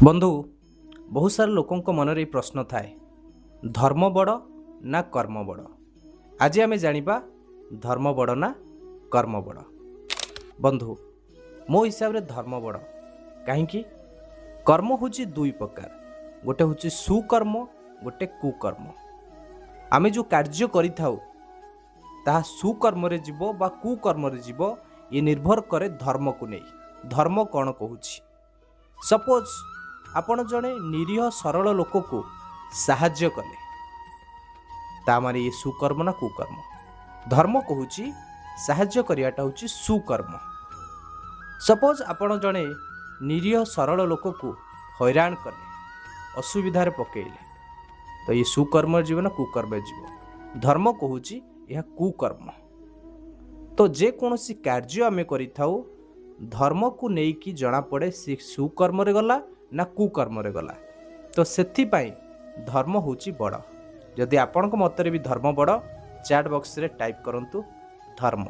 ବନ୍ଧୁ, ବହୁତ ସାରା ଲୋକଙ୍କ ମନରେ ଏଇ ପ୍ରଶ୍ନ ଥାଏ, ଧର୍ମ ବଡ଼ ନା କର୍ମ ବଡ଼? ଆଜି ଆମେ ଜାଣିବା, ଧର୍ମ ବଡ଼ ନା କର୍ମ ବଡ଼। ବନ୍ଧୁ, ମୋ ହିସାବରେ ଧର୍ମ ବଡ଼। କାହିଁକି? କର୍ମ ହେଉଛି ଦୁଇ ପ୍ରକାର, ଗୋଟେ ହେଉଛି ସୁକର୍ମ, ଗୋଟେ କୁକର୍ମ। ଆମେ ଯେଉଁ କାର୍ଯ୍ୟ କରିଥାଉ, ତାହା ସୁକର୍ମରେ ଯିବ ବା କୁକର୍ମରେ ଯିବ, ଇଏ ନିର୍ଭର କରେ ଧର୍ମକୁ ନେଇ। ଧର୍ମ କ'ଣ କହୁଛି? ସପୋଜ୍ ଆପଣ ଜଣେ ନିରୀହ ସରଳ ଲୋକକୁ ସାହାଯ୍ୟ କଲେ, ତା ମାନେ ଇଏ ସୁକର୍ମ ନା କୁକର୍ମ? ଧର୍ମ କହୁଛି ସାହାଯ୍ୟ କରିବାଟା ହେଉଛି ସୁକର୍ମ। ସପୋଜ୍ ଆପଣ ଜଣେ ନିରୀହ ସରଳ ଲୋକକୁ ହଇରାଣ କଲେ, ଅସୁବିଧାରେ ପକେଇଲେ, ତ ଇଏ ସୁକର୍ମରେ ଯିବ ନା କୁକର୍ମରେ ଯିବ? ଧର୍ମ କହୁଛି ଏହା କୁକର୍ମ। ତ ଯେକୌଣସି କାର୍ଯ୍ୟ ଆମେ କରିଥାଉ, ଧର୍ମକୁ ନେଇକି ଜଣାପଡ଼େ ସେ ସୁକର୍ମରେ ଗଲା ନା କୁକର୍ମରେ ଗଲା। ତ ସେଥିପାଇଁ ଧର୍ମ ହେଉଛି ବଡ଼। ଯଦି ଆପଣଙ୍କ ମତରେ ବି ଧର୍ମ ବଡ଼, ଚାଟ୍ ବକ୍ସରେ ଟାଇପ୍ କରନ୍ତୁ ଧର୍ମ।